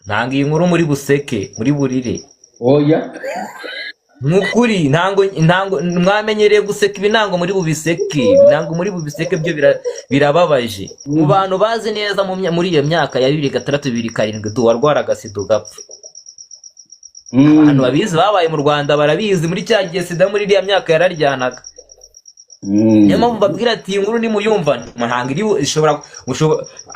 Ntabwo iyi nkuru muri buseke, muri burire. Oya. Nk'ukuri ntango mwamenyereye guseka ibi, ntango muri bubiseke, ntango muri bubiseke byo birababaje. Mu bantu bazi neza muri iyo myaka ya 2006, 2007, du warwaraga sida ugapfa. Abantu babizi babaye mu Rwanda barabizi, muri cya gihe sida muri iriya myaka yararyanaga. Niyo mpamvu mbabwira ati iyi nkuru nimuyumva ntabwo iri ishobora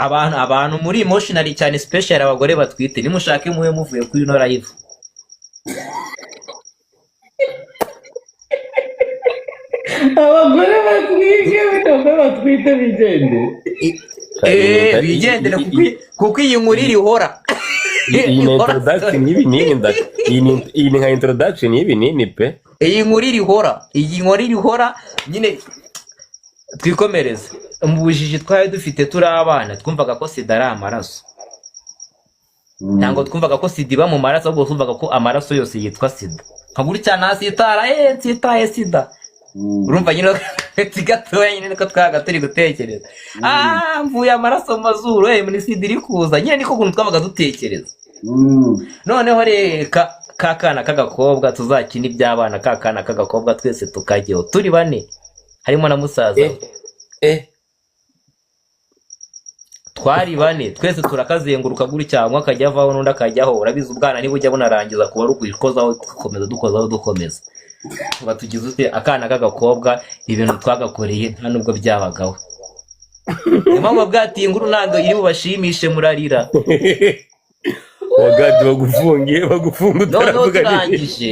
abantu muri emotionally cyane, special abagore batwite, nimushake mube muvuye kuri ino live. Abagore batwite, abagore batwite bigendere. Bigendere kuko iyi nkuru irihora. Iyi ni introduction y'ibinini, iyi ni nka introduction y'ibinini pe. Iyi nkuru irihora, iyi nkuru irihora nyine. Twikomereze. Mu bujiji twari dufite turi abana, twumvaga ko sida ari amaraso. Ntabwo twumvaga ko sida iba mu maraso, ahubwo twumvaga ko amaraso yose yitwa sida, nka gutya nasitara, nsitaye sida. Urumva nyine gatoya nyine niko twabaga turi gutekereza: ah, mvuye amaraso mu mazuru, muri sida iri kuza nyine. Niko kuntu twabaga dutekereza. Noneho reka ka kana k'agakobwa tuzakina iby'abana, ka kana k'agakobwa twese tukajyaho turi bane, harimo na musaza we. Twari bane twese, turakazenguruka gutya, umwe akajya avaho n'undi akajyaho. Urabizi ubwana ntibujya bunarangiza, kuba ari ukuyikozaho, dukomeza dukozaho dukomeza, tuba tugize ute akana k'agakobwa. Ibintu twagakoreye nta nubwo byabagaho. Niyo mpamvu bwatiye inkuru ntabwo iri bubashimishe, murarira. Wagadi bagufungiye, bagufunga Noneho utaravuga neza. Turangije,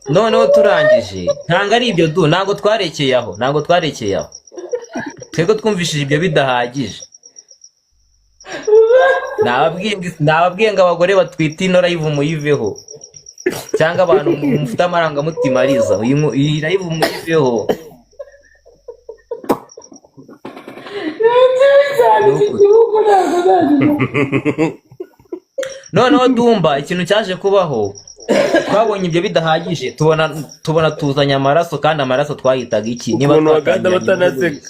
noneho turangije, ntabwo ari ibyo du, ntabwo twarekeye aho, ntabwo twarekeye aho. Twebwe twumvishije ibyo bidahagije. Nababwiye ngo abagore batwite ino live muyiveho, cyangwa abantu mufite amarangamutima ariza, iyi live muyiveho. Noneho Dumba, ikintu cyaje kubaho, twabonye ibyo bidahagije, tubona tuzanye amaraso. Kandi amaraso twayitaga iki niba Ukuntu wagada twatangiranye? Batanaseka.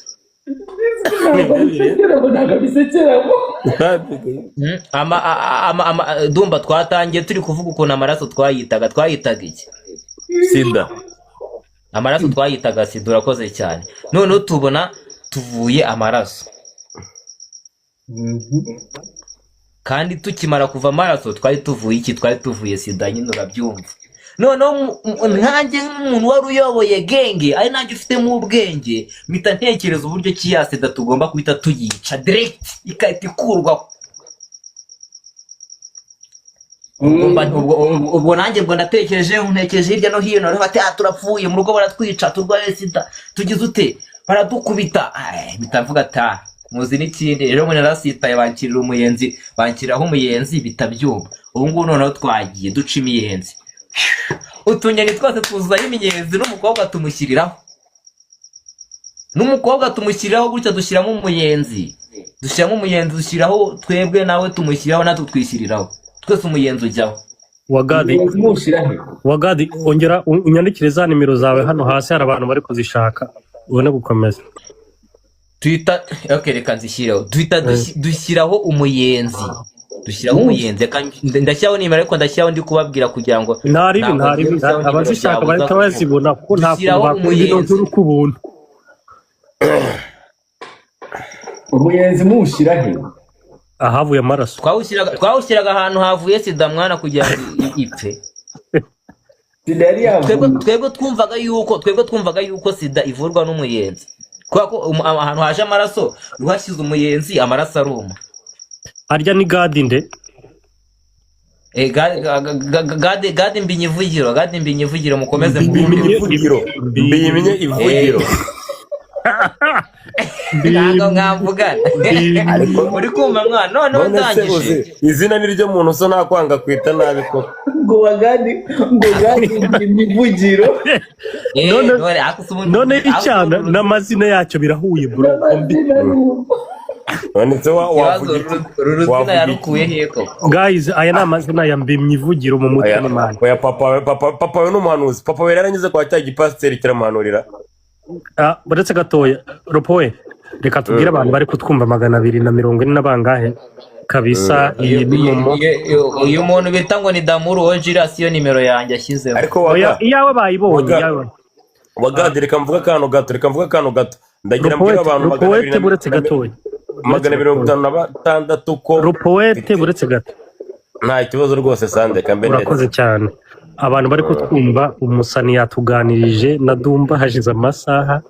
Ntabwo bisekeramo. Dumba, twatangiye turi kuvuga ukuntu amaraso twayitaga iki? Sida. Amaraso twayitaga sida, urakoze cyane. Noneho tubona tuvuye amaraso, kandi tukimara kuva amaraso twari tuvuye iki? Twari tuvuye sida nyine, urabyumva. Noneho nkanjye nk'umuntu wari uyoboye gang, ari nanjye ufitemo ubwenge, mpita ntekereza uburyo ki ya sida tugomba guhita tuyica direct, igahita ikurwaho. Ubwo nanjye ubwo ndatekereje, ntekereje hirya no hino, rero bati: "Ah, turapfuye, mu rugo baratwica, turwaye sida, tugize ute, baradukubita." Ay, mpita mvuga ati: "Ah, muzi n'ikindi rero, mbona narasitaye, bankirira umuyenzi, bankiriraho umuyenzi bitabyumva." Ubu ngubu noneho twagiye duca imiyenzi, utunyoni twose twuzuzaho imiyenzi, n'umukobwa tumushyiriraho, n'umukobwa tumushyiriraho gutya, dushyiramo umuyenzi, dushyiramo umuyenzi, dushyiraho twebwe, nawe tumushyiraho, natwe twishyiriraho twese, umuyenzi ujyaho. Wagadi. Mushyira he? Wagadi, ongera unyandikire za nimero zawe hano hasi, hari abantu bari kuzishaka, ubone gukomeza. Tuhita, okay, reka nzishyireho. Duhita dushyiraho umuyenzi, dushyiraho umuyenzi. Reka ndashyiraho nimero, ariko ndashyiraho ndi kubabwira kugira ngo Nta ribi. Ntabwo Nta ribi. ngiye gushyiraho nimero, Abazishaka byabuza bahita kuvuga. bazibona, kuko nta kuntu Dushyiraho bakora ino umuyenzi. nkuru ku buntu. Umuyenzi muwushyira he? Ahavuye amaraso. Twawushyiraga ahantu havuye sida mwana, kugira ngo ipfe. Sida yari Twebwe yavuye. Twebwe twumvaga yuko sida ivurwa n'umuyenzi, kubera ko ahantu haje amaraso uhashyize umuyenzi, amaraso aruma. Arya ni gadi nde? Gade mbinyivugiro, gade mbinyivugiro, mukomeze Mbimenye muhumure. Ivugiro, mbimenye ivugiro. Ntabwo mwavugana. Ariko Uri kumva mwana? Noneho none se ndangije. Uzi izina ni ryo muntu, so nakwanga kwita nabi koko. Ngo wagadi, ngo gadi imivugiro. None ariko se ubundi None ariko se icyana ubundi n'amazina yacyo birahuye, bro. N'amazina ni uko. None se Ikibazo, wavuga iki? uru ruzina Wavuga iki? yarukuye he koko? Guys, aya ni amazina ya mbimyivugiro mu mutwe Oya, n'imana. oya, papa we, papa we ni umuhanuzi. Papa we yaranyuze kwa cya gipasiteri kiramuhanurira. Ah, uretse gatoya ropowe, reka tubwire abantu bari kutwumva 240 na bangahe. Kabisa, iyi ni momo. Uyu muntu bita ngo ni Damuru Ojira, siyo nimero yanjye ashyizeho. Ariko Oya, waga iyawe bayibonye. Waga Iyawe. Wagadi, reka mvuga akantu gato, reka mvuga akantu gato. Ndagira mbwira Rupoete. abantu 200 Rupoete, buretse gatoya. 256 ko Rupoete, buretse gato. Nta kibazo rwose, sande kambe. Urakoze cyane. Abantu bari kutwumva, umusani yatuganirije na Dumba hashize amasaha.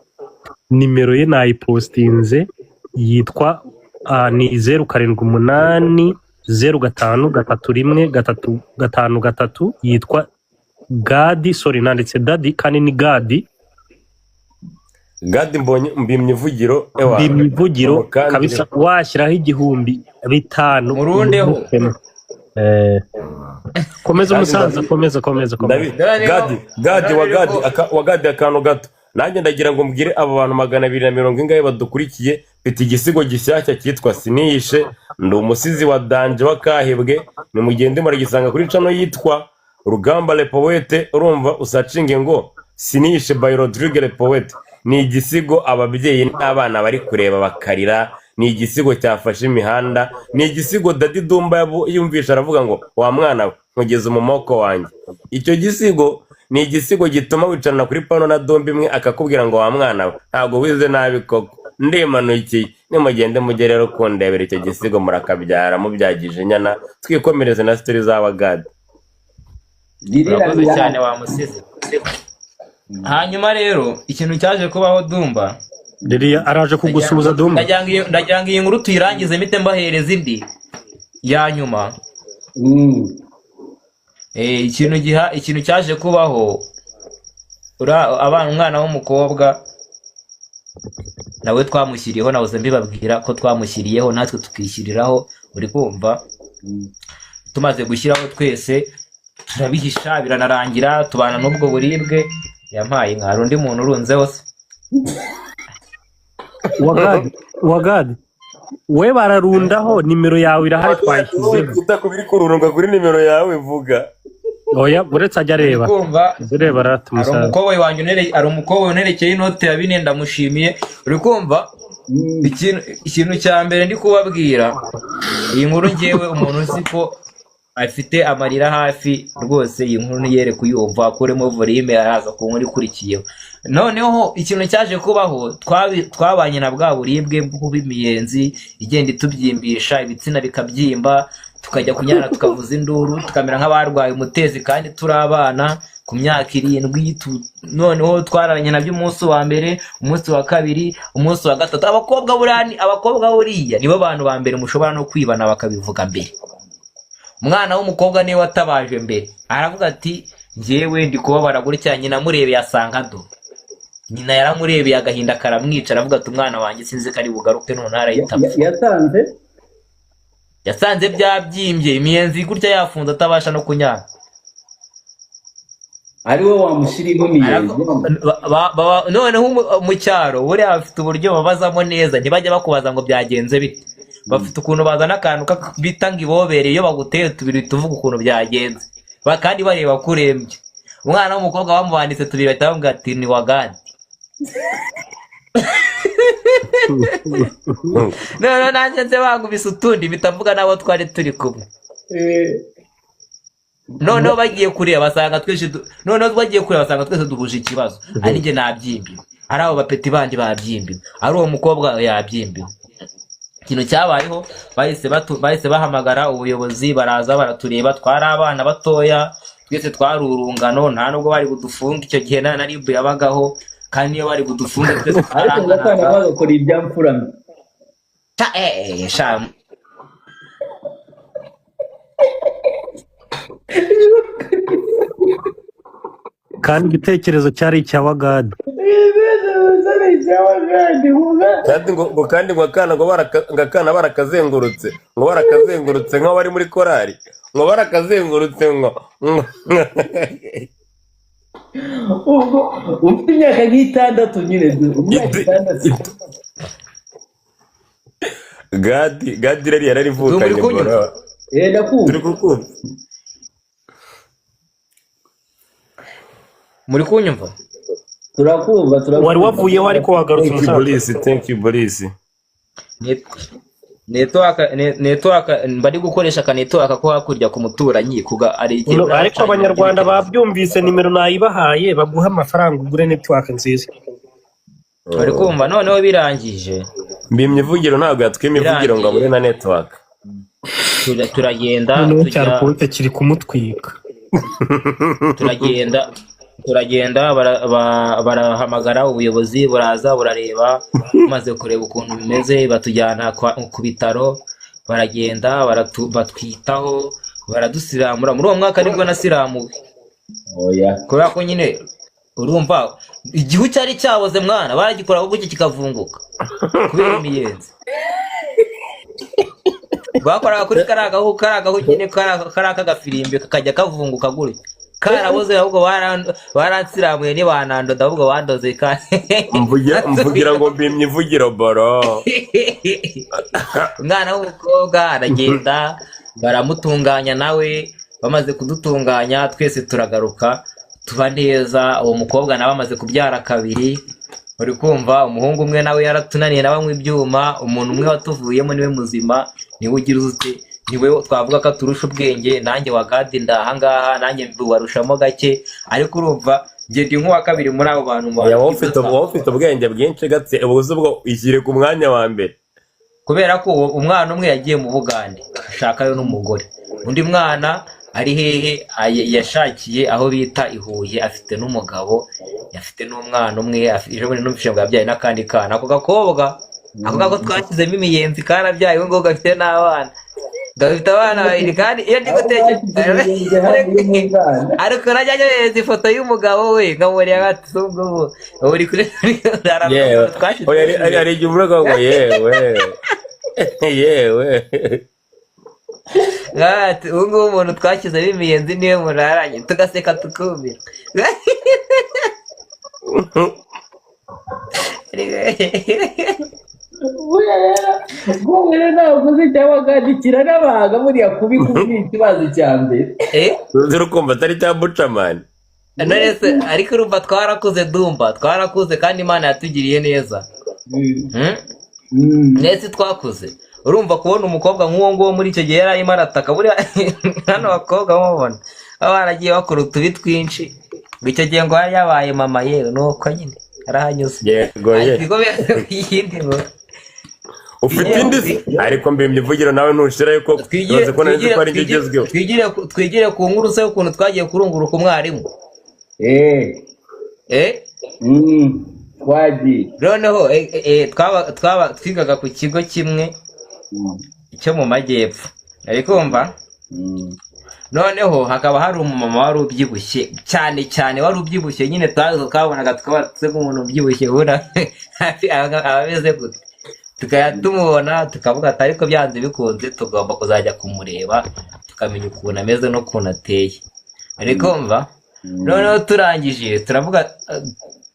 Nimero ye nayipostinze, yitwa ni 0780531353, yitwa Gadi. Sorry, nanditse Dadi kandi ni Gadi. Gadi, mbonye mbimye ivugiro, ewa. Imivugiro. Kandi Kabisa, washyiraho 1000, 5000. Murundeho. Komeza. Kandi Umusaza, komeza, komeza, komeza. Gadi, Gadi wa Gadi, wa Gadi, akantu gato nanjye ndagira ngo mbwire abo bantu magana abiri na mirongo ingahe badukurikiye. Mfite igisigo gishyashya cyitwa "Siniyishe". Ndi umusizi wa danger wa kahebwe. Nimugende muragisanga kuri channel yitwa Rugamba Le Poete. Urumva, usearchinge ngo "Siniyishe" by Rodrigue Le Poete. Ni igisigo ababyeyi n'abana bari kureba bakarira. Ni igisigo cyafashe imihanda. Ni igisigo Dadi Dumba yumvisha aravuga ngo: "Wa mwana we, nkugeze mu maboko wanjye." Icyo gisigo ni igisigo gituma wicarana kuri pano na Domba imwe, akakubwira ngo: "Wa mwana we, ntabwo wize nabi koko, ndimanukiye." Nimugende mujye rero kundebera icyo gisigo, murakabyara mubyagije inyana. Twikomereze na story z'abagadi. Urakoze cyane wa musizi. Hanyuma rero ikintu cyaje kubaho, Dumba, Ririya araje kugusuhuza, Dumba. Ndagira ngo iyi nkuru tuyirangize, mpite mbahereza indi ya nyuma. Ikintu cyaje kubaho, abana, umwana w'umukobwa nawe twamushyiriyeho, nahoze mbibabwira ko twamushyiriyeho natwe tukishyiriraho, uri kumva? Tumaze gushyiraho twese turabihisha, biranarangira tubana n'ubwo buribwe. Yampaye inka. Hari undi muntu urunzeho se? Wagadi, wagadi we, bararundaho, nimero yawe irahari, twayishyizeho. Twita ku biri kururunga kuri nimero yawe, vuga. Oya, uretse ajya areba. Kumva? Ureba rata. Hari Umusaza. Umukobwa wanjye hari umukobwa unerekeye inote ya 4, ndamushimiye. Uri kumva? Ikintu cya mbere ndi kubabwira, iyi nkuru ngewe, umuntu uzi ko afite amarira hafi rwose, iyi nkuru ntiyere kuyumva, akuremo volume, araza ku nkuru ikurikiyeho. Noneho ikintu cyaje kubaho, twabanye na bwa buribwe bwo kuba imiyenzi igenda itubyimbisha ibitsina, bikabyimba, tukajya kunyara tukavuza induru, tukamera nk'abarwaye umutezi kandi turi abana ku myaka 7. Noneho twararanye nabyo umunsi wa mbere, umunsi wa kabiri, umunsi wa gatatu. Abakobwa buriya abakobwa buriya nibo bantu ba mbere mushobora no kwibana bakabivuga mbere. Umwana w'umukobwa niwe watabaje mbere, aravuga ati: "Njyewe ndi kubabara gutya." Nyina amurebeye asanga do nyina yaramurebeye agahinda karamwica, aravuga ati: "Umwana wanjye sinzi ko ari bugaruke." None arahita apfa. Yasanze Yasanze byabyimbye, imiyenzi gutya yafunze, atabasha no kunyara. Ari we wamushyiriyeho imiyenzi. Noneho mu cyaro buriya bafite uburyo babazamo neza, ntibajya bakubaza ngo byagenze bite. Bafite ukuntu bazana akantu bita ngo ibobere. Iyo baguteye tubiri tuvuga ukuntu byagenze. Kandi bareba ko urembye. Umwana w'umukobwa bamubanditse tubiri, bahita bamubwira ati: "Ni wagandi." Noneho nanjye nze bankubise utundi, mpita mvuga n'abo twari turi kumwe. Noneho bagiye kureba basanga twese duhuje ikibazo: ari njye nabyimbiwe, ari abo bapeti bandi babyimbiwe, ari uwo mukobwa yabyimbiwe. Ikintu cyabayeho, bahise bahamagara ubuyobozi, baraza baratureba. Twari abana batoya twese, twari urungano. Nta nubwo bari budufunge icyo gihe, nta na RIB yabagaho, kandi niyo bari budufunge twese Ariko ngo akana twaranganaga. bagakora ibyamfura mbi. Sha, sha. Kandi igitekerezo cyari icya Wagadi. Kandi ngo akana ngo akana barakazengurutse, ngo barakazengurutse nk'aho bari muri korari, ngo barakazengurutse ngo Ubwo ufite imyaka nk'itandatu nyine, imyaka 6. Gadi, Gadi rero yararivukanye. Uri kunyumva? Bro. Ndakumva. Turi kukumva. Muri kunyumva? Turakumva, turakumva. Wari wavuyeho ariko wagarutse. Thank you. Umusaza. Boris, thank you, Boris. Network, network mba ndi gukoresha aka network ko hakurya ku muturanyi kuga ari igihe No, ariko abanyarwanda babyumvise, nimero nayibahaye, baguha amafaranga ugure network nziza. Uri kumva? Noneho birangije. Mbimye ivugiro, ntabwo yatwima ivugiro ngo abure na network. Turagenda Noneho tujya cyarukote kiri kumutwika. Turagenda, barahamagara ubuyobozi, buraza burareba. Bumaze kureba ukuntu bimeze, batujyana ku bitaro. Baragenda batwitaho, baradusiramura. Muri uwo mwaka nibwo nasiramuwe. Oya. Kubera ko nyine urumva igihu cyari cyaboze mwana, baragikoraho gutya kikavunguka kubera imiyenzi bakoraga kuri kariya gahu, kariya gahu nyine, kariya k'agafirimbi kakajya kavunguka gutya, karaboze. Ahubwo baransiramuye, ntibanandoda, ahubwo bandoze kandi. Mvugira ngo mbimye ivugiro boro. Umwana w'umukobwa aragenda baramutunganya nawe. Bamaze kudutunganya twese, turagaruka tuba neza. Uwo mukobwa nawe amaze kubyara kabiri, uri kumva? Umuhungu umwe nawe yaratunaniye, nawe anywa ibyuma. Umuntu umwe watuvuyemo niwe muzima, niwe ugira ute, niwe twavuga ko aturusha ubwenge. Nanjye wa gadi ndahangaha, nanjye mbibarushamo gake, ariko urumva njye ndi nk'uwa kabiri muri abo bantu mu Oya, wowe bantu. ufite, wowe ufite ubwenge bwinshi gatse ubuze ubwo ishyire ku mwanya wa mbere. Kubera ko uwo umwana umwe yagiye mu Bugande ashakayo n'umugore, undi mwana ari hehe? Yashakiye aho bita i Huye, afite n'umugabo, afite n'umwana umwe. Ejo bundi numvise ngo yabyaye n'akandi kana. Ako gakobwa, ako ngako twashyizemo imiyenzi, karabyaye, ubu ngubu gafite n'abana, gafite abana babiri. Kandi iyo ndi gutekereza, ariko najya nyohereza ifoto y'umugabo we, nkamureba ati ubwo ubu uri kuri Yewe. twashyize. Oya, hari igihe uvuga ngo yewe yewe. Ati ubu ngubu umuntu twashyizemo imiyenzi niwe muraranye, tugaseka tukumira. Buriya rero ntabwo uzi cyangwa akandikira n'abahanga, buriya kubikubwira ikibazo cya mbere. Eh. Uzi kumva atari cya bucamani. None se, ariko urumva twarakuze, dumba twarakuze, kandi Imana yatugiriye neza. Hmm? Ndetse twakuze, urumva kubona umukobwa nk'uwo nguwo muri icyo gihe yari arimo arataka. Buriya hano abakobwa mubona baba baragiye bakora utubi twinshi, ngo icyo gihe ngo yari yabaye mama. Yewe, nuko nyine arahanyuze. Yego ye. Ariko iyindi ngo Ufite indi se? Ariko mbimye ivugiro nawe ntushirayo koko. Twigire Ibaze ko nari nzi twigire ko ari njye twigire ugezweho. Twigire ku nkuru se y'ukuntu twagiye kurunguruka umwarimu. Eh. Eh. Twagiye. Noneho twaba twigaga ku kigo kimwe cyo mu majyepfo, ari kumva? Noneho hakaba hari umumama wari ubyibushye cyane cyane, wari ubyibushye nyine, twabonaga tukaba tuse nk'umuntu ubyibushye ubona aba ameze gute, tukajya tumubona tukavuga ati ariko byanze bikunze tugomba kuzajya kumureba tukamenya ukuntu ameze n'ukuntu ateye, ariko mva noneho turangije turavuga,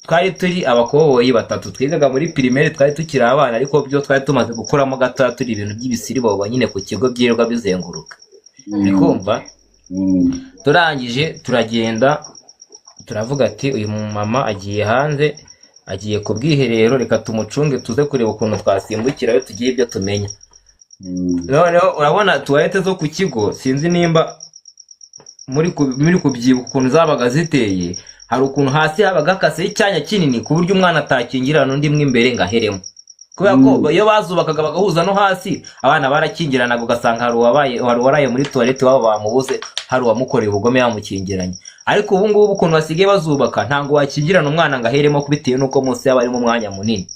twari turi abakoboyi batatu twigaga muri primaire, twari tukiri abana, ariko byo twari tumaze gukuramo gatoya, turi ibintu by'ibisiribobo nyine ku kigo byirirwa bizenguruka, uri kumva? Turangije turagenda, turavuga ati uyu mumama agiye hanze, agiye ku bwiherero, reka tumucunge tuze kureba ukuntu twasimbukirayo tugire ibyo tumenya. Noneho urabona tuwarete zo ku kigo, sinzi nimba muri kubyibuka ukuntu zabaga ziteye, hari ukuntu hasi habaga hakaseho icyanya kinini ku buryo umwana atakingirana undi mo imbere ngo aheremo, kubera ko iyo bazubakaga bagahuza no hasi, abana barakingiranaga, ugasanga hari uwabaye, hari uwaraye muri tuwarete iwabo bamubuze, hari uwamukoreye ubugome yamukingiranye. Ariko ubu ngubu ukuntu basigaye bazubaka, ntabwo wakingirana umwana ngo aheremo, bitewe n'uko munsi yaba arimo umwanya munini.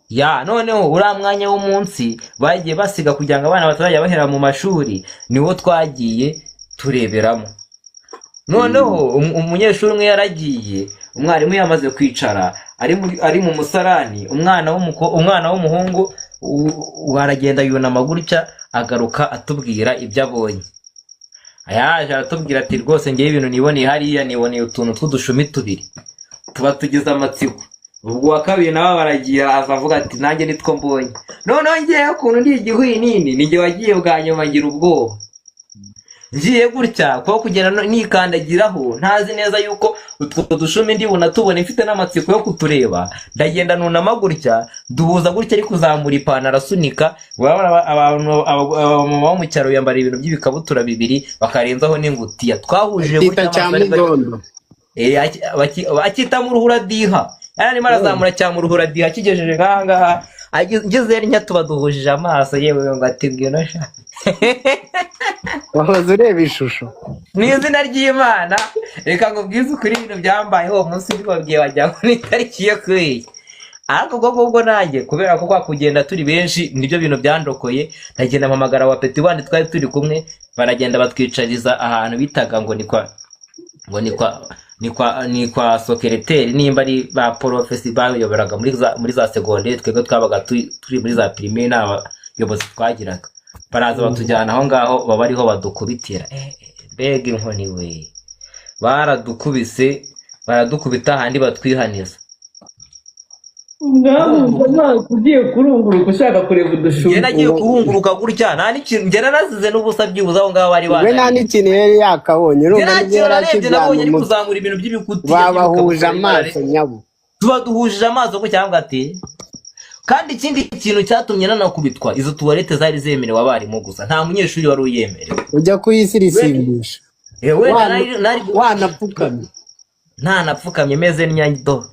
Ya, noneho uriya mwanya w'umunsi bagiye basiga kugira ngo abana batazajya bahera mu mashuri, niwo twagiye tureberamo. Noneho umunyeshuri umwe yaragiye, umwarimu yamaze kwicara, ari mu musarani, umwana w'umuhungu aragenda yunama gutya, agaruka atubwira ibyo abonye. Yaje aratubwira ati rwose ngewe ibintu niboneye hariya, niboneye utuntu tw'udushumi tubiri. Tuba tugize amatsiko. Ubwo uwa kabiri nawe baragiye, aza avuga ati nanjye nitwo mbonye. Noneho ngewe ukuntu ndi igihwinini, ni njye wagiye bwa nyuma, ngira ubwoba. Ngiye gutya kuko kugenda nikandagiraho, ntazi neza yuko utwo dushumi ndi bunatubone, mfite n'amatsiko yo kutureba. Ndagenda nunama gutya, duhuza gutya, ari kuzamura ipantaro asunika. Urabona abantu abamama bo mu cyaro biyambara ibintu by'ibikabutura bibiri, bakarenzaho n'ingutiya. Twahuje Kita gutya cya amaso ari mugondo. Akita mu ruhuradiha, yari arimo arazamura cya mu ruhuradiha, akigejeje nk'aha ngaha, ngeze ntya tuba duhujije amaso. Yewe, ngo ati ngwino sha. Wahoze ureba ishusho. Mu izina ry'Imana, reka ngo ubwize ukuri, ibintu byambayeho uwo munsi mbibabwiye wagira ngo ni itariki yo kuriya. Ariko ubwo ngubwo nanjye, kubera ko kwa kugenda turi benshi nibyo bintu byandokoye, ndagenda mpamagara wa peti bandi twari turi kumwe, baragenda batwicariza ahantu bitaga ngo ni kwa ngo ni kwa secrétaire, nimba ari ba porofesi bayoboraga muri za segonderi. Twebwe twabaga turi muri za primaire, nta bayobozi twagiraga. Baraza batujyana aho ngaho, baba ariho badukubitira. Mbega inkoni we! Baradukubise, baradukubita ahandi batwihaniza. Mwahunze amaso ugiye kurunguruka ushaka kureba udushumi. Njye nagiye kurunguruka gutya, nta n'ikintu, njye narasize n'ubusa. Byibuze aho ngaho bari We nta bananiye. n'ikintu yari yakabonye. Njye Urumva nta nibyo kintu yari narebye, akibyana nabonye ari umutwe. kuzamura ibintu by'ibikutiya Babahuje by'ibikabutura. amaso nyabo. Tuba duhujije amaso ku cyangwa ati. Kandi ikindi kintu cyatumye nanakubitwa, izo toilette zari zemerewe abarimu gusa, nta munyeshuri wari uyemerewe. Ujya kuyisirisimbisha. Wenda nari Wanapfukamye. Ntanapfukamye, meze n'inyangido.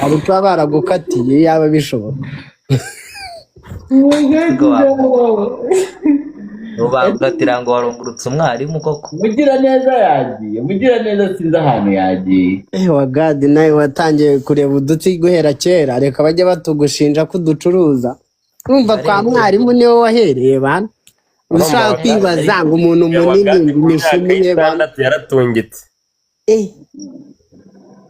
Abo kuba baragukatiye yaba bishoboka. Bagukatira ngo warungurutse umwarimu koko? Mugiraneza yagiye, Mugiraneza sinzi ahantu yagiye. Ewa gadi, nawe watangiye kureba udutsi guhera kera. Reka bajye batugushinja ko uducuruza. Urumva kwa mwarimu niwe wahereye bana, ushaka kwibaza ngo umuntu munini ngo Ku myaka imishumi ye bana. 6 yaratungitse.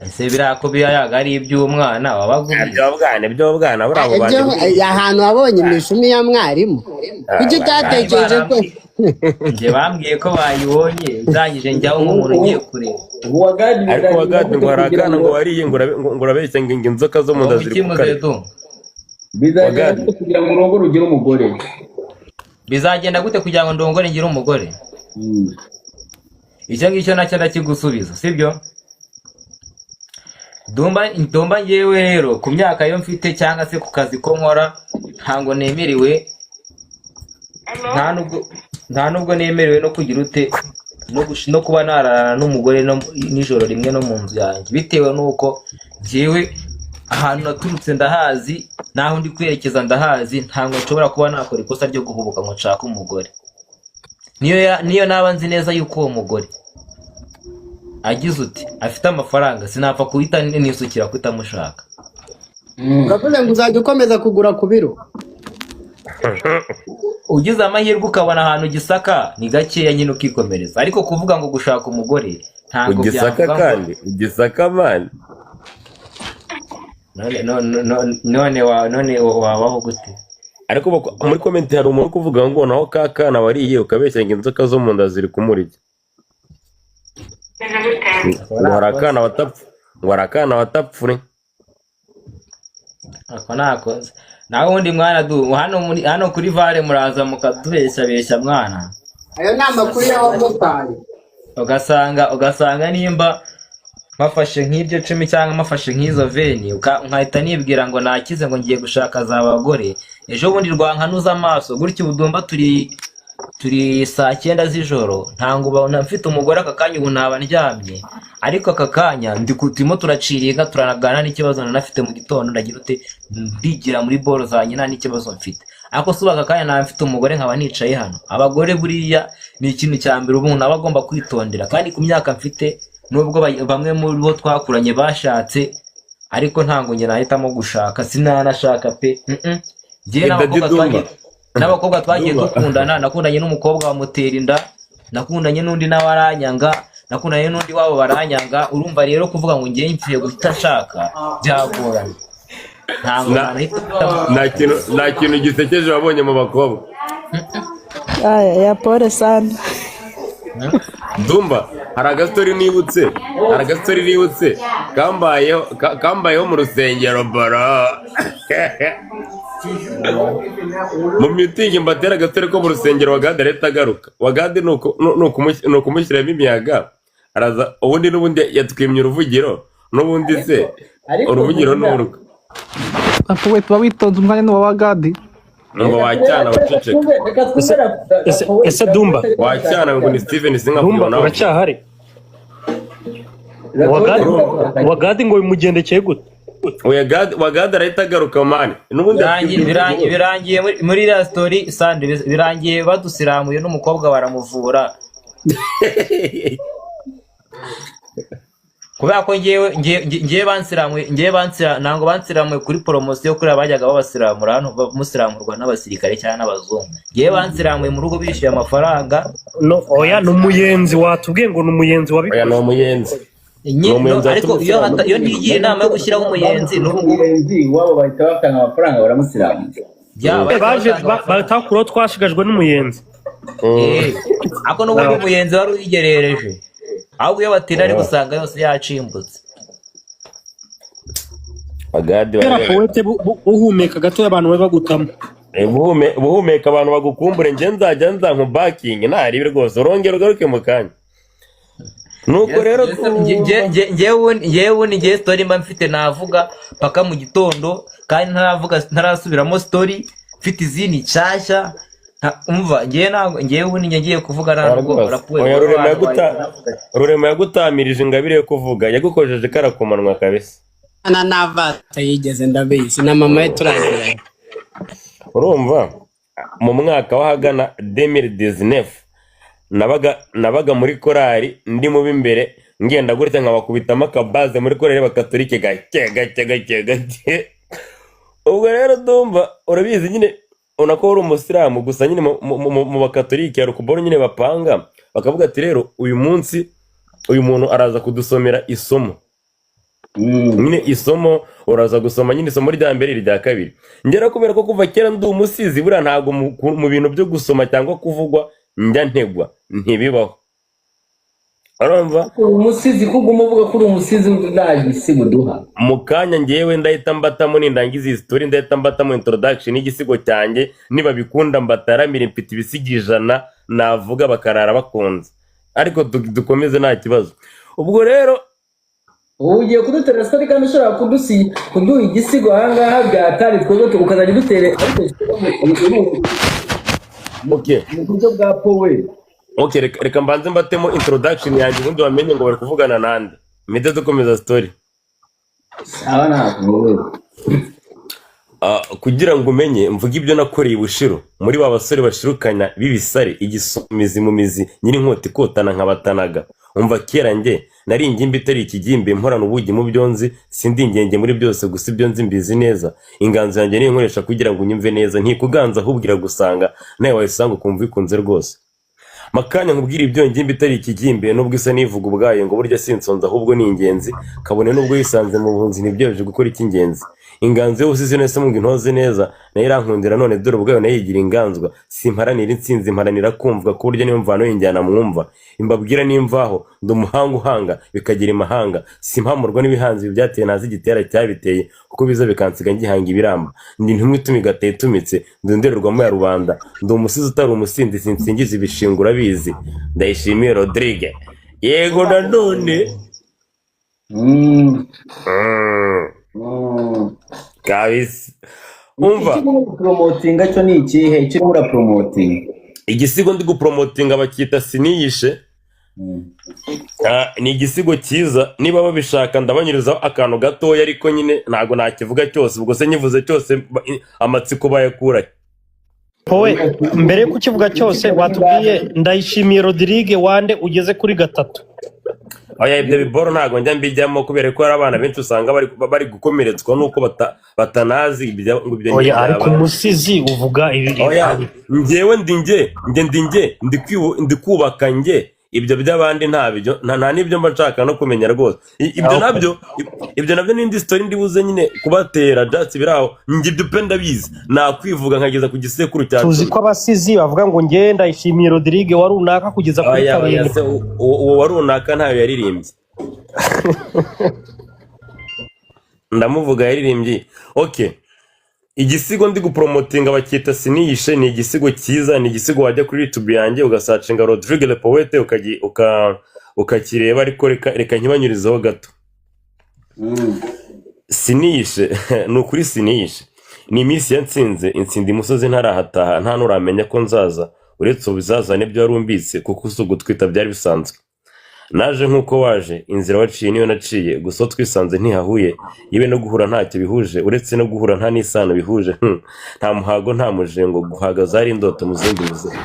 Ese biriya ko biyayaga ari iby'umwana wabaga ubizi? Iby'ubwana, iby'ubwana buriya abo Ibyo bantu. Ahantu wabonye imishumi ya mwarimu, kuki utatekereje ko Njye bambwiye ko bayibonye, ndangije njyaho nk'umuntu ugiye kureba. Uwagadi. Ariko wagadi ngo hari akana ngo wariye, ngo urabeshya ngo inzoka zo mu nda Ngo ziri iki kukarya. muzedu? Bizagenda Wagadi. gute kugira ngo urongore ugire umugore? Bizagenda gute kugira ngo ndongore ngire umugore? Icyo ngicyo nacyo ndakigusubiza, sibyo? Dumba Dumba, ngewe rero ku myaka yo mfite cyangwa se ku kazi ko nkora, ntabwo nemerewe, nta nubwo nemerewe no kugira ute, no kuba nararana n'umugore no nijoro rimwe no mu nzu yanjye, bitewe n'uko njyewe ahantu naturutse ndahazi, n'aho ndi kwerekeza ndahazi. Ntabwo nshobora kuba nakora ikosa ryo guhubuka ngo nshake umugore, niyo naba nzi neza yuko uwo mugore agize uti afite amafaranga, sinapfa guhita nisukira kutamushaka. Uravuze ngo uzajya ukomeza kugura ku biro? Ugize amahirwe ukabona ahantu Gisaka ni gakeya nyine, ukikomereza. Ariko kuvuga ngo gushaka umugore, ntabwo Ugisaka. byavuga ngo Kandi ugisaka man. None wabaho gute? Ariko muri comment hari umuntu uri kuvuga ngo naho ka kana wariye ukabeshya ngo inzoka zo mu nda ziri kumurya, ngo hari akana watapfa, ngo hari akana watapfure. Ako nakoze nawe ubundi mwana du hano muri hano kuri vare muraza mukatubeshabeshya mwana. Ayo ni amakuru y'abamotari. Ugasanga nimba mafashe nk'iryo cumi cyangwa mafashe nk'izo veni, nkahita nibwira ngo nakize, ngo ngiye gushaka za bagore, ejo bundi rwankanuza amaso gutya. Ubu Dumba turi saa 9 z'ijoro, ntabwo ubona mfite umugore aka kanya, ubu naba ndyamye. Ariko aka kanya turimo turaciriga, turanaganira n'ikibazo nanafite mu gitondo, ndagira ute, ndigira muri boro zanjye, nta n'ikibazo mfite. Ariko si ubu aka kanya naba mfite umugore nkaba nicaye hano? Abagore buriya ni ikintu cya mbere umuntu aba agomba kwitondera. Kandi ku myaka mfite, nubwo bamwe muri bo twakuranye bashatse, ariko ntabwo njye nahitamo gushaka, sinanashaka pe. Njyewe Daddy n'abakobwa Dumba. n'abakobwa twagiye Dumba. dukundana, nakundanye n'umukobwa bamutera inda, nakundanye n'undi nawe aranyanga, nakundanye n'undi wabo baranyanga. Urumva rero kuvuga ngo ngiye mpfiye guhita nshaka byagorana, ntabwo nahita. Nta kintu gisekeje wabonye mu bakobwa? Aya ya pole sana. Dumba, hari agastori nibutse kambayeho mu rusengero bro. Mu mitingi mbatera agatore ko mu rusengero. Wagade leta agaruka. Wagade ni ukumushyiramo imiyaga, araza. Ubundi n'ubundi yatwimye uruvugiro n'ubundi se. Ariko Uruvugiro ni Dumba, urwe. Papa we, tuba witonze, umwanya ni uwa Gadi. Numva wacyana waceceka. Reka twumve. Ese ese Dumba, Wacyana ngo ni Steven Dumba, sinkavuga nawe. uracyahari? Wagadi, Wagadi ngo bimugendekeye gute? Oya, Wagade arahita agaruka, man, n'ubundi yatwimye uruvugiro. Birangiye muri iriya story sandi, birangiye badusiramuye n'umukobwa baramuvura, kubera ko ngewe bansiramuye, ngewe bansira, ntabwo bansiramuye kuri poromosiyo kuriya bajyaga babasiramura hano, musiramurwa n'abasirikare cyangwa n'abazungu. Ngewe bansiramuye mu rugo, bishyuye amafaranga. No, oya, ni umuyenzi, watubwiye ngo ni umuyenzi Oya, ni wabikoze. umuyenzi, ni No, umuyenzi ariko watumye iyo usiramura. iyo ntigira inama yo gushyiraho umuyenzi n'ubu ngubu. Umuyenzi iwabo bahita batanga amafaranga, baramusiramuza. Ya, bahita Baje batanga amafaranga. batakuraho, twashigajwe n'umuyenzi. Ako n'ubundi umuyenzi wari uyigerereje, ahubwo iyo batinda ari gusanga yose yacimbutse. Wagade Kera barebe. poete uhumeka gatoya abantu babe bagutamo. Buhumeka abantu bagukumbure. Njye nzajya nza nkubakingi ntaribi rwose, urongera ugaruke mu kanya. Nuko rero Ngewe ubundi ngewe story mba mfite navuga paka mu gitondo, kandi ntaravuga, ntarasubiramo story, mfite izindi nshyashya. Umva, ngewe ntabwo, ngewe ubundi njye ngiye kuvuga nta nubwo Rwose. rapuwe Oya, abantu bahita bavuga. Rurema yagutamirije ingabire yo kuvuga, yagukojeje karakumanwa kabisa. Na navata yigeze, ndabizi, na mama we turaziranye. Urumva, mu mwaka w'ahagana 2019 nabaga muri korali, ndi mu b'imbere, ngenda gutya nkabakubitamo akabaze muri korali bakatolike, gake gake gake gake. Ubwo rero ndumva urabizi nyine, ubona ko uri umusilamu gusa nyine mu bakatolike hari ukuboro nyine bapanga, bakavuga ati: "Rero uyu munsi uyu muntu araza kudusomera isomo." Nyine isomo uraza gusoma nyine isomo rya mbere, irya kabiri. Ngera kubera ko kuva kera ndi umusizi, buriya ntabwo mu bintu byo gusoma cyangwa kuvugwa njya ntegwa, ntibibaho, urumva? Umusizi, ko uguma uvuga ko uri umusizi, nta gisigo uduha? Mu kanya ngewe ndahita mbatamo, nindangiza iyi story ndahita mbatamo introduction y'igisigo cyanjye. Nibabikunda mbataramire, mfite ibisigo 100 navuga bakarara bakunze, ariko dukomeze nta kibazo. Ubwo rero Ubu ugiye kudutera story kandi ushobora kuduha igisigo ahangaha byatari twebwe ukazajya udutera, ariko mu buryo bwa power. Okay, reka mbanze mbatemo introduction yanjye, ubundi bamenye ngo bari kuvugana nande, mpite dukomeza story. Aba ntabwo Ah, kugira ngo umenye mvuge ibyo nakoreye i Bushiro muri ba basore bashirukanya b'ibisare, igisumizi mu mizi, nyiri inkota ikotana nkabatanaga. Umva, kera njye nari ingimbi itari ikigimbi, mporana ubugi mu byo nzi, sindi ingenge muri byose, gusa ibyo nzi mbizi neza. Inganzo yanjye niyo nkoresha kugira ngo unyumve neza, ntikuganza ahubwo iragusanga, nawe wayisanga ukumva ikunze rwose. Makanya nkubwire ibyo ngimbi itari ikigimbi, nubwo isa n'ivuga ubwayo ngo burya si insonza ahubwo ni ingenzi, kabone nubwo yisanze mu buhunzi ntibyemeje gukora icy'ingenzi. Inganzo y'ubusizi nese ngo intoze neza, nayo irankundira, none dore ubwayo nayo yigira inganzwa. Simparanira intsinzi, mparanira kumvwa, ku buryo niyo mvano y'injyana mwumva imbabwira n'imvaho. Ndi umuhanga uhanga bikagira imahanga, simpamurwa n'ibihanzi, ibi byateye ntazi igitera cyabiteye, kuko biza bikansiga ngihanga ibiramba. Ndi intumwa ituma igateye itumitse, ndi indorerwamo ya rubanda, ndi umusizi utari umusinzi, sinsingiza ibishingura abizi. Ndayishimiye Rodrigue, yego nanone. Kabisa, umva. Icyo urimo gupromotinga cyo ni ikihe? Icyo urimo urapromotinga? Igisigo ndi gupromotinga bakita "Siniyishe". Ah, ni igisigo cyiza, niba babishaka ndabanyurizaho akantu gatoya, ariko nyine ntabwo nakivuga cyose. Ubwo se nyivuze cyose amatsiko bayakurahe? Wowe mbere yo kukivuga cyose, watubwiye Ndayishimiye Rodrigue wande ugeze kuri gatatu? Oya, ibyo biboro ntabwo njya mbijyamo, kubera ko hari abana benshi usanga bari gukomeretswa nuko batanazi ngo ibyo Oya, ariko ntibyabaye. umusizi uvuga ibi. Oya, njyewe ndi njye, njye ndi njye, ndi kubaka njye. Ibyo by'abandi ntabyo, nta n'ibyo mba nshaka no kumenya rwose. Ibyo nabyo, ibyo nabyo n'indi story ndi buze nyine kubatera byatsi biri aho. Njye ibyo pe ndabizi, nakwivuga nkageza ku gisekuru cya Tuzi 10. ko abasizi bavuga ngo njye Ndayishimiye Rodrigue wa runaka kugeza kuri Oya, oya, 7. se uwo wa runaka ntayo yaririmbye, ndamuvuga yaririmbye. Okay. Igisigo ndi gupromotinga bacyita "Siniyishe". Ni igisigo cyiza, ni igisigo wajya kuri YouTube yanjye ugasearchinga Rodrigue Le Poete ukakireba. Ariko reka nkibanyurizeho gato. Siniyishe, ni ukuri siniyishe, ni iminsi yatsinze intsinda imusozi ntarahataha, nta nuramenya ko nzaza, uretse ubizazane byo wari umbitse, kuko si ugutwita byari bisanzwe. Naje nk'uko waje, inzira waciye niyo naciye, gusa aho twisanze ntihahuye, yewe no guhura ntacyo bihuje, uretse no guhura nta n'isano bihuje. Nta muhago nta mujengo, guhaga zari indoto mu zindi buzima.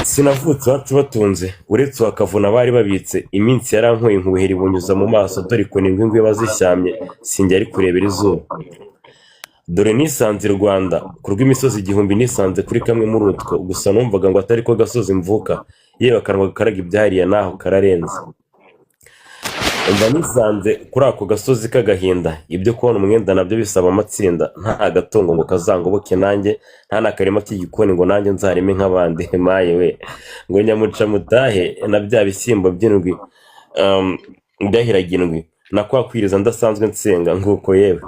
Sinavutse iwacu batunze, uretse uwakavuna bari babitse. Iminsi yarankuye nkuheri bunyuza mu maso, dore ikoni ingwe bazishyamye, sinjya ari kurebera izuba. Dore nisanze i Rwanda ku rw'imisozi igihumbi, nisanze kuri kamwe muri utwo, gusa numvaga ngo atari ko gasozi mvuka. Yewe, akanwa gakaraga ibyariye naho kararenze. Umva, nisanze kuri ako gasozi k'agahinda, ibyo kubona umwenda nabyo bisaba amatsinda, nta gatungo ngo kazangoboke nanjye, nta n'akarima k'igikoni ngo nanjye nzarime nk'abandi. Maye we, ngo nyamuca mutahe na bya bishyimbo by'indwi, byahiraga indwi, na kwa kwiriza ndasanzwe nsenga nguko. Yewe,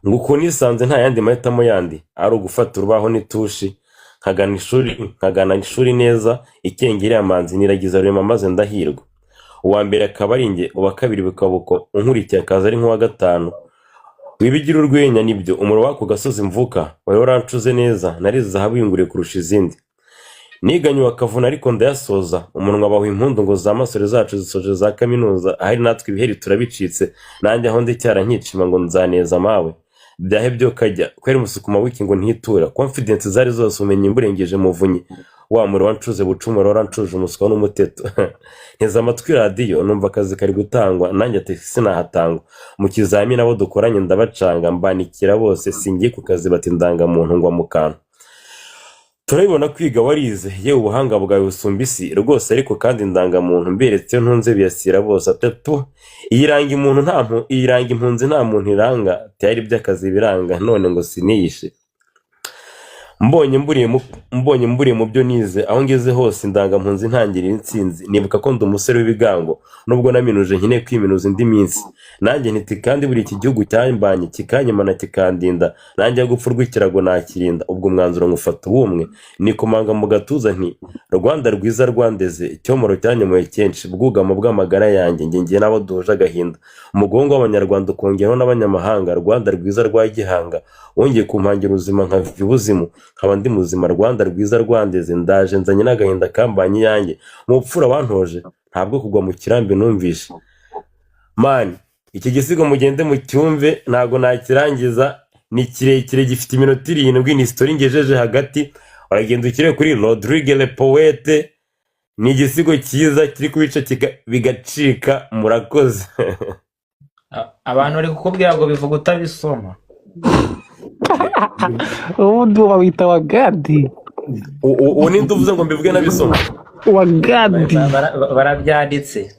nguko nisanze nta yandi mahitamo yandi ari ugufata urubaho n'itushi nkagana ishuri neza ikengeri amanzi niragiza rurema, maze ndahirwa, uwa mbere akaba ari njye, uwa kabiri bikaba uko, unkurikiye akaza ari nk'uwa gatanu. Wibigira urwenya, nibyo, umuro w'ako gasozi mvuka wari warancuze neza, nari zahabu yunguriye kurusha izindi. Niganye akavuna ariko ndayasoza, umunwa baha impundu ngo za masore zacu zisoje za kaminuza, ahari natwe ibiheri turabicitse. Nanjye aho ndi cyara nkicima ngo nzaneza mawe, byahe byo kajya kwera umusukuma wiki ngo ntitura. Confidence zari zose, ubumenyi mburengeje muvunyi wa muro wancuze bucumuro, warancuje umuswa n'umuteto. Nteze amatwi radiyo numva akazi kari gutangwa, nanjye ati sinahatangwa. Mu kizamini abo dukoranye ndabacanga, mbanikira bose, singiye ku kazi bati ndangamuntu, ngwa mu kantu. Turabibona kwiga warize, yewe ubuhanga bwawe busumba isi rwose, ariko kandi indangamuntu mberetse iyo ntunze biyasira bose atatu. Iyiranga umuntu nta iyiranga impunzi nta muntu iranga, tayari by'akazi biranga, none ngo siniyishe. Mbonye mburiye mu byo nize, aho ngeze hose indangampunzi ntangirira intsinzi. Nibuka ko ndi umusore w'ibigango, nubwo naminuje nkeneye kwiminuza indi minsi. Nanjye ntiti kandi buri iki gihugu cyambanye kikanyimana kikandinda, nanjye aho gupfa urw'ikirago nakirinda. Ubwo umwanzuro ngufata ubumwe, nikomanga mu gatuza nti: "Rwanda rwiza rwandeze, cyomoro cyanyomoye kenshi, bwugamo bw'amagara yanjye, njye ngiye n'abo duhuje agahinda, umugongo w'Abanyarwanda ukongeraho n'abanyamahanga. Rwanda rwiza rwa Gihanga, wongeye kumpangira ubuzima nkava ibuzimu nkaba ndi muzima. Rwanda rwiza rwandeze, ndaje nzanye n'agahinda kambanye iyanjye. Mu bupfura wantoje, ntabwo kugwa mu kirambi numvishe." Man, iki gisigo mugende mucyumve, ntabwo nakirangiza, ni kirekire, gifite iminota 7, ni story ngejeje hagati. Uragenda ukire kuri Rodrigue Le Poete, ni igisigo cyiza kiri kubica bigacika. Murakoze. Abantu bari kukubwira ngo bivuga utabisoma. Ubundi uwo bawita Wagadi. Uwo ninde uvuze ngo mbivuge nabisoma? Wagadi. Barabyanditse.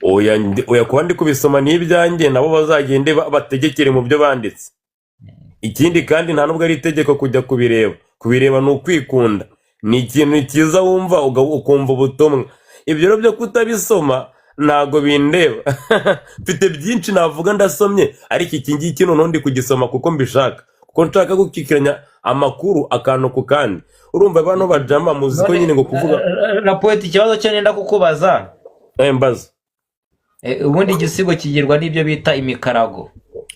Oya, oya, kuba ndi kubisoma ni ibyanjye, nabo bazagende bategekere mu byo banditse. Ikindi kandi nta nubwo ari itegeko kujya kubireba. Kubireba ni ukwikunda, ni ikintu cyiza wumva ukumva ubutumwa. Ibyo rero byo kutabisoma ntago bindeba. Mfite byinshi navuga ndasomye, ariko iki ngiki noneho ndi kugisoma kuko mbishaka, kuko nshaka gukikiranya amakuru akantu ku kandi. Urumva bano bajama muzi ko None nyine ngo kuvuga. Rapoti, ikibazo cyo nenda kukubaza. Mbaza. Ubundi igisigo kigirwa n'ibyo bita imikarago.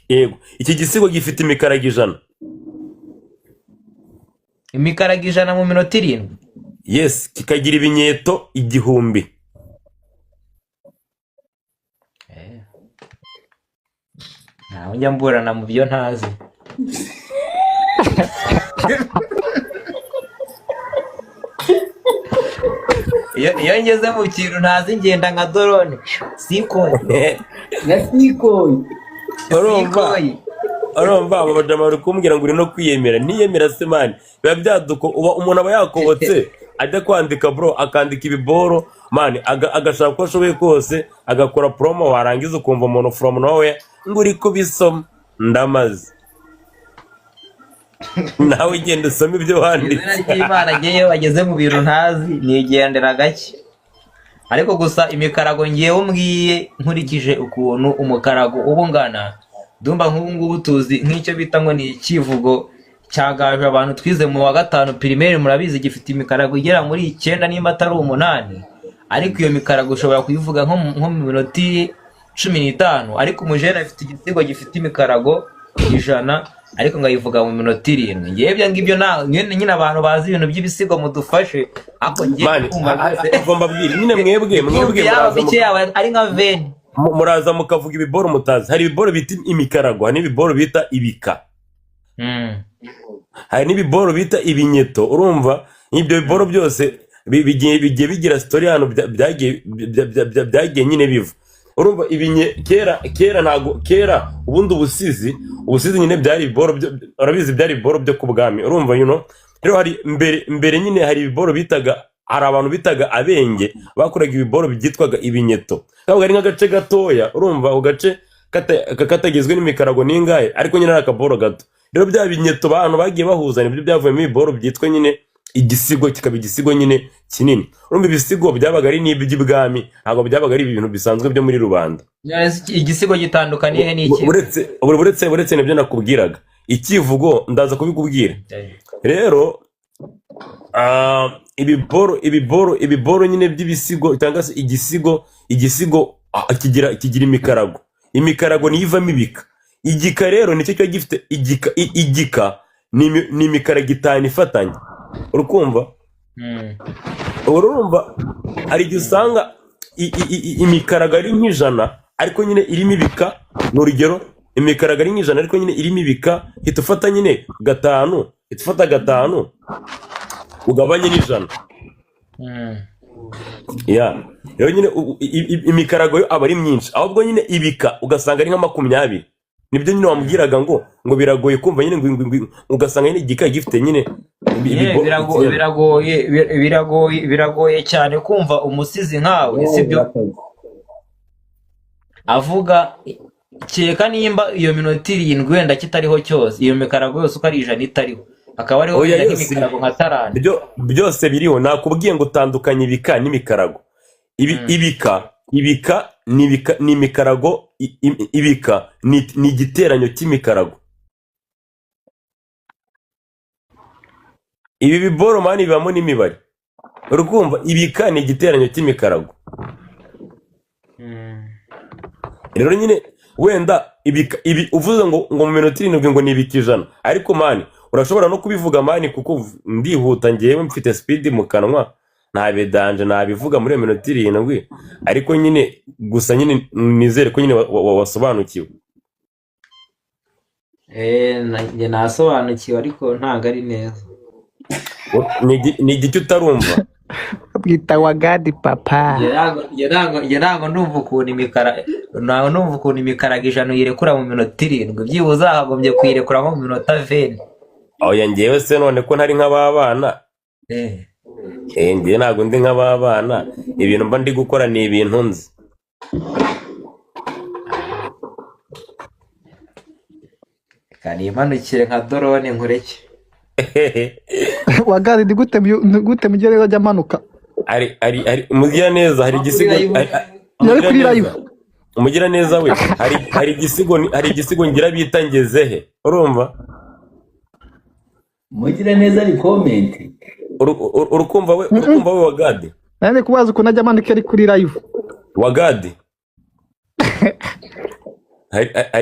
Yego, iki gisigo gifite imikarago 100. Imikarago 100 mu minota 7? Yes, kikagira ibinyeto 1000. Ntawe njya mburana mu byo ntazi. Iyo ngeze mu kintu ntazi ngenda nka drone sikoye. Nka sikoyi. Urumva? Sikoye. Urumva aba bajama bari kumbwira ngo uri no kwiyemera. Ntiyemera se man, biba byaduko uba umuntu aba yakobotse ajya kwandika, bro, akandika ibiboro man, agashaka uko ashoboye kose agakora promo, warangiza ukumva umuntu from nowhere ngo uri kubisoma. Ndamaze, nawe ugenda usome ibyo Izina wanditse. ry'Imana, ngewe bageze mu bintu ntazi nigendera gake, ariko gusa imikarago ngewe umbwiye nkurikije ukuntu umukarago uba ungana. Dumba nk'ubu ngubu tuzi nk'icyo bita ngo ni ikivugo cyagaje abantu twize mu wa gatanu primaire, murabizi, gifite imikarago igera muri 9 nimba atari 8, ariko iyo mikarago ushobora kuyivuga nko mu minota 15, ariko umujene afite igisigo gifite imikarago 100, ariko ngayivuga mu minota 7. Ngewe ibyo ngibyo nyine abantu bazi ibintu by'ibisigo mudufashe, ariko ngewe Mani, kumva rwose ubwo mbabwira nyine, mwebwe mwebwe yaba muraza mike, yaba ari nka 20. Muraza mukavuga ibiboro mutazi. Hari ibiboro bita imikarago, hari n'ibiboro bita ibika, hari n'ibiboro bita ibinyeto. Urumva ibyo biboro byose bigiye bigira story hano, byagiye nyine biva. Urumva ibinye kera kera, ntago kera ubundi ubusizi nyine byari ibiboro urabizi, byari ibiboro byo ku bwami. Urumva, rero hari mbere mbere nyine hari ibiboro bitaga, hari abantu bitaga abenge bakoraga ibiboro byitwaga ibinyeto, kabaga ari nk'agace gatoya. Urumva ako gace katagizwe n'imikarago n'ingahe, ariko nyine ari akaboro gato. Rero bya binyeto abantu bagiye bahuza nibyo byavuyemo ibiboro byitwa nyine igisigo, kikaba igisigo nyine kinini. Urumva ibisigo byabaga ari n'iby'ibwami, ntabwo byabaga ari ibintu bisanzwe byo muri rubanda. Igisigo gitandukaniye he n'iki? Uretse nibyo nakubwiraga, ikivugo ndaza kubikubwira. Rero ibiboro nyine by'ibisigo cyangwa se igisigo kigira imikarago. Imikarago niyo ivamo ibika. Igika rero nicyo kiba gifite igika. Igika ni imikarago 5 ifatanye, urukumva? Urumva hari igihe usanga imikarago ari nk'100, ariko nyine irimo ibika. Ni urugero, imikarago ari nk'100, ariko nyine irimo ibika. Hita ufata nyine gatanu, hita ufata gatanu ugabanye n'ijana. Ya rero nyine imikarago yo aba ari myinshi, ahubwo nyine ibika ugasanga ari nka 20. Nibyo nyine wambwiraga ngo biragoye kumva nyine ngo ugasanga nyine igika gifite nyine Biragoye, biragoye cyane kumva umusizi nkawe, sibyo, avuga kereka nimba iyo minota 7 wenda kitariho cyose, iyo mikarago yose uko ari 100 itariho, akaba ariho Oya, wenda yose nk'imikarago nka tarani. Byose biriho. Nakubwiye ngo utandukanye ibika n'imikarago. Ibika ni imikarago. Ibika ni igiteranyo cy'imikarago. Ibi biboro man bibamo n'imibare. Urukumva ibika ni igiteranyo cy'imikarago. Rero nyine wenda ibika ibi uvuze ngo mu minota 7 ngo ni ibika 100, ariko man urashobora no kubivuga man, kuko ndihuta ngewe, mfite speed mu kanwa, nta bidanje nabivuga muri iyo minota 7. Ariko nyine gusa nyine nizere ko nyine wasobanukiwe. Njye nasobanukiwe, ariko ntabwo ari neza. Ni igiki utarumva? Bwita Wagadi papa. Njye ntabwo ndumva ukuntu imikara, ntabwo ndumva ukuntu imikarago 100 uyirekura mu minota 7. Byibuze wakagombye kuyirekura nko mu minota 20. Oya, ngewe se none ko ntari nk'ababana? Ngewe ntabwo ndi nk'ababana, ibintu mba ndi gukora ni ibintu nzi. Reka nimanukire nka drone nkureke. Wagadi, ni gute mugereza ajya amanuka? Ari Mugiraneza, hari igisigo Kuri live. Yari kuri Mugiraneza. live. Umugiraneza we, hari igisigo ngira bita ngezehe, urumva? Mugiraneza ari comment. Urukumva we Wagadi? Nari kubaza ukuntu ajya amanuka ari kuri live. Wagadi,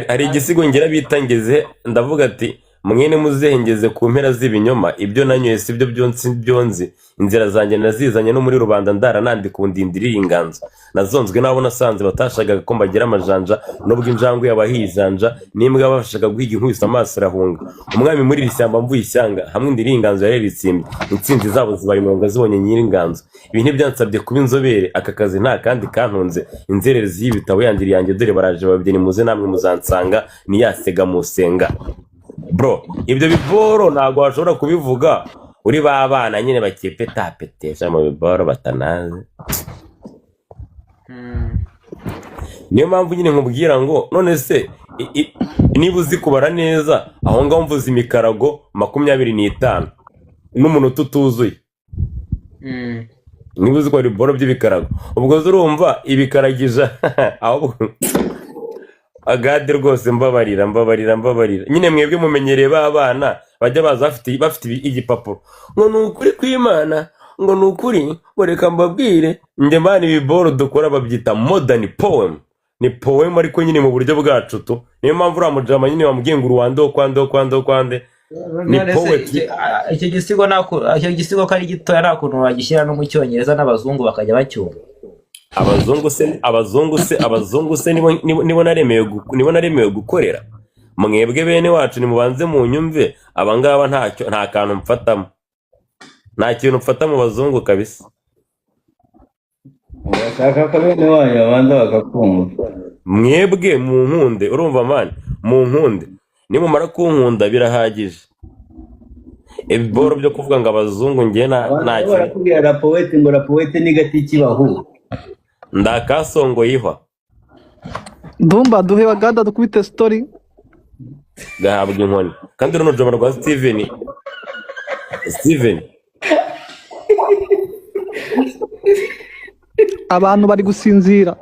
hari igisigo ngira bita ngeze. Ndavuga ati: mwene muzehe, ngeze ku mpera z'ibinyoma, ibyo nanyoye si byo byonsi byonzi, inzira zanjye nazizanye no muri rubanda, ndara nandika ubu ndindirira inganzo, nazonzwe n'abo nasanze batashakaga ko mbagira amajanja, nubwo injangwe yabahiye ijanja n'imbwa yabashaga guhiga inkubise amaso irahunga. Umwami muri iri shyamba mvuye ishyanga hamwe ndiriye inganzo yareritsimbi, intsinzi zabo zibaye umurongo zibonye nyir'inganzo. Ibi ntibyansabye kuba inzobere, aka kazi nta kandi kantunze, inzererezi y'ibitabo yanjye yanjye, dore baraje babyeyi, muze namwe muzansanga niyasega musenga. Bro, ibyo biboro ntabwo washobora kubivuga uri ba bana nyine bakipetapetesha mu biboro batanazi. Niyo mpamvu nyine nkubwira ngo none se niba uzi kubara neza, aho ngaho mvuze imikarago 25 n'umunota utuzuye. Niba uzi kubara ibiboro by'ibikarago, ubwo urumva ibikaragija ahubwo. Agadi rwose, mbabarira, mbabarira, mbabarira. Nyine mwebwe mumenyereye ba bana bajya baza bafite igipapuro ngo ni ukuri kw'Imana, ngo ni ukuri, ngo reka mbabwire. Njye man, ibiboro dukora babyita modern poem, ni poem ariko nyine mu buryo bwacu tu. Niyo mpamvu uriya mujama nyine wamubwiye ngo uruwande wo kwande wo kwande wo kwande ni None se poetry. Icyo gisigo icyo gisigo ko ari gitoya, nta kuntu wagishyira no mu Cyongereza n'abazungu bakajya bacyumva? Abazungu se nibo naremewe gukorera? Mwebwe bene wacu nimubanze munyumve. Abangaba ntacyo, nta kantu mfatamo, nta kintu mfata mu bazungu kabisa. Urashaka ko bene wanyu babanza bakakumva? Mwebwe munkunde, urumva man, munkunde. Nimumara kunkunda birahagije. Ibiboro byo kuvuga ngo abazungu, njye Abantu nta bo kintu. Barakubwira Rapowete, ngo Rapowete ni gati kibahu. Ndakasongoye ihwa. Ndumva duhe Wagada dukubite story. Gahabwa inkoni kandi runo joma rwa Steven, Steven. Abantu bari gusinzira.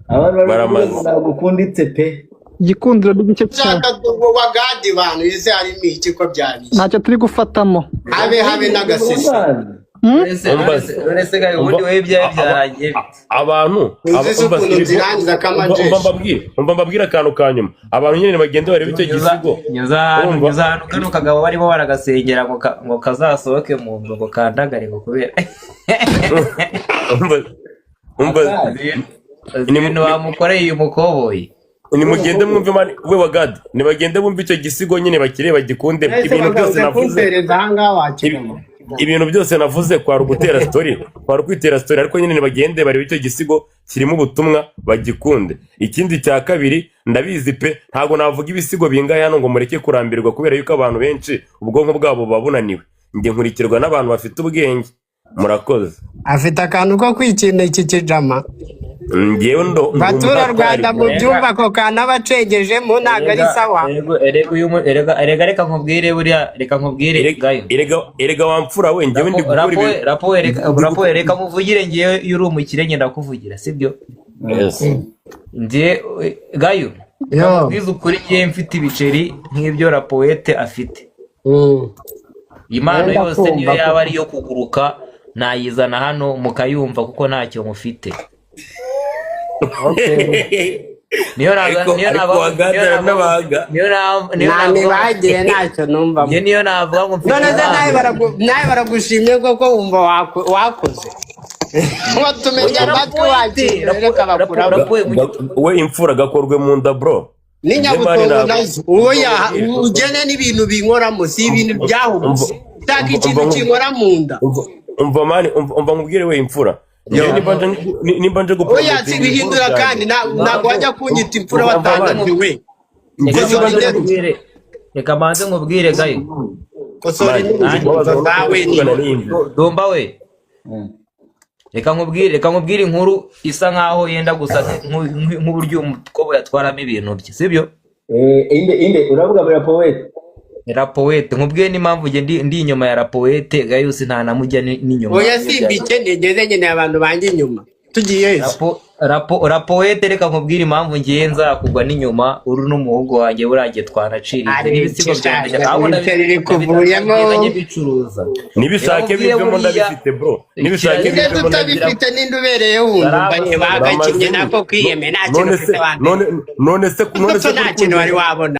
Abantu bari kuvuga ngo Baramaze. Ntabwo ukunditse pe. Igikundiro n'igice cyawe. Nshaka Wagadi, bantu ese harimo iki ko byabiye? Ntacyo turi gufatamo. Habe n'agasese. None Umbaze. None se gahe, ubundi wowe ibyawe byarangiye bite? Abantu Uzi se umva ukuntu nzirangiza umva k'amajeshi? Mbabwire, umva mbabwire akantu ka nyuma. Abantu nyine bagende barebe icyo Nyuza gisigo. Nyuza ahantu Urumva? Nyuza ahantu kano kagabo barimo baragasengera ngo kazasohoke mu nzu, ngo kandagare, ngo kubera Umva, umva. Uzi ibintu bamukoreye uyu mukoboyi. Nimugende mwumve man, we Wagadi, nibagende bumve icyo gisigo nyine, bakire bagikunde. Ese Ibintu byose bagaruka navuze kumpereza ahangaha wakibona? Ibintu byose navuze kwari ugutera story, kwari ukwitera story, ariko nyine nibagende barebe icyo gisigo, kirimo ubutumwa, bagikunde. Ikindi cya kabiri, ndabizi pe, ntabwo navuga ibisigo bingahe hano ngo mureke kurambirwa, kubera yuko abantu benshi ubwonko bwabo buba bunaniwe. Njye nkurikirwa n'abantu bafite ubwenge. Murakoze. Afite akantu ko kwikina iki kijama. Njyewe ndo ndi Baturarwanda umuhatari. mu byumva, ako kantu aba acengejemo ntabwo ari sawa. Erega uyu erega reka nkubwire, buriya reka nkubwire, gayo. Erega wamfura we, njyewe ndi gukora Rapo ibintu rapo reka rapo reka muvugire. Ngewe iyo uri umukire ngenda kuvugira, sibyo? Yes. Njye gayo, Yo. nkubwize ukuri, ngewe mfite ibiceri nk'ibyo Rapoete afite, impano Wenda yose niyo kumva yaba ari iyo kuguruka nayizana hano mukayumva, kuko ntacyo mufite. Niyo naza Ariko niyo ariko navuga Wagadi niyo navuga aranabaga. Niyo Nta navuga mibagire, ntacyo numvamo. Njye niyo navuga ngo mfite None se nawe impano. Nawe baragushimye koko, wumva wakoze watumenya amatwi, wakira reka bakuramo. We imfura, gakorwe mu nda bro. Njye man, N'inyabutongo ntabwo nazo uwo yaha ugene n'ibintu binkoramo, si ibintu umva byahubutse, shaka ikintu umva kinkora mu nda. Umva man, umva nkubwire we imfura, njyewe nimba nje Oya, gupromotinga ibiboro sibihindura byanjye kandi ntabwo wajya kunyita imfura Umva man, watangiwe. Njye Reka nimba manze nje nkubwire, reka manze nkubwire gayo. Kosora Man, interuro Nanjye kubabaza no zawe ni kuvugana n'iyindi. Dumba we, reka nkubwire inkuru isa nkaho yenda gusa nk'uburyo umukobwa yatwaramo ibintu bye, sibyo? Inde uravuga muri Rapowete? Rapoete, nkubwiye n'impamvu njye ndi inyuma ya Rapoete. Gayusi nta namujya n'inyuma Oya, iyo byagiye. simbikene, ngeze nkeneye abantu banjye inyuma, tugiye heza. Rapoete, reka nkubwire impamvu ngiye nzakugwa n'inyuma. Uru n'umuhungu wanjye, buriya twanaciriritse n'ibisigo byanjye ahubwo Ibiceri bikuvuyemo. Ndabigenda bicuruza. Nibishake Reka nkubwire bivemo, buriya ndabifite bro, nibishake Ninde bivemo, ndabifite. tutabifite? Ninde ubereyeho wundi? Umva, bagakinnye nako kwiyeme, nta kintu None ufite se wambere. none se None kuri nta kintu wari wabona.